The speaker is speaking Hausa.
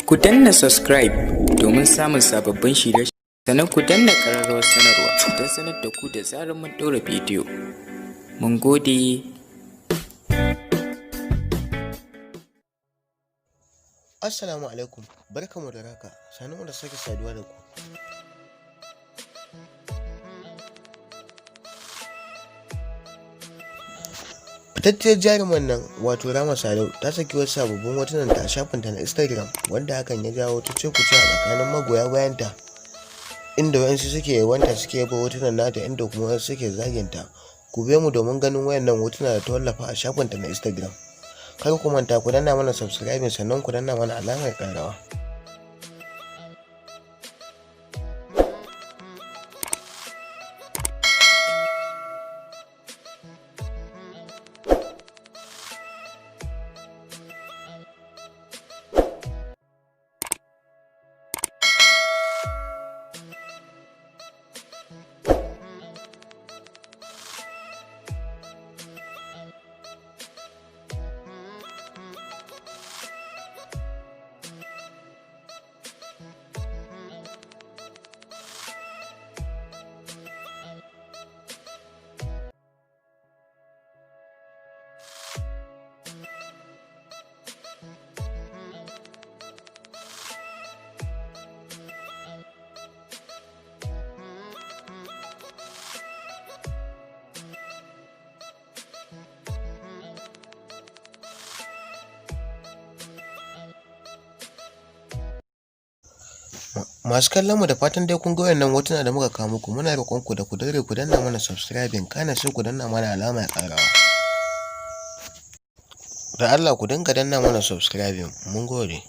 Ku danna subscribe domin samun sababbin shirye, sannan ku danna ƙararrawar sanarwa don sanar da ku da zarar mun ɗora bidiyo. Mun gode. Assalamu alaikum, barkanmu da warhaka, sannunmu da sake saduwa da ku. Fitacciyar jaruman nan wato Rahama Sadau ta saki wasu sababbin hotunanta a shafinta na Instagram, wanda hakan ya jawo cece-kuce a tsakanin magoya bayanta, inda waɗansu suke yabonta, suke yaba hotunan nata, inda kuma wasu suke zaginta. Ku biyo mu domin ganin wayannan hotuna da ta wallafa a shafinta na Instagram. Kar ku manta ku danna mana subscribing, sannan ku danna mana alamar ƙararrawa. Masu kallon mu, da fatan dai kun ga wayannan hotuna da muka kawo muku. Muna roƙon ku da ku daure ku danna mana subscribing, kana sai ku danna mana alamar ƙararrawa. Da Allah ku dinga danna mana subscribing. Mun gode.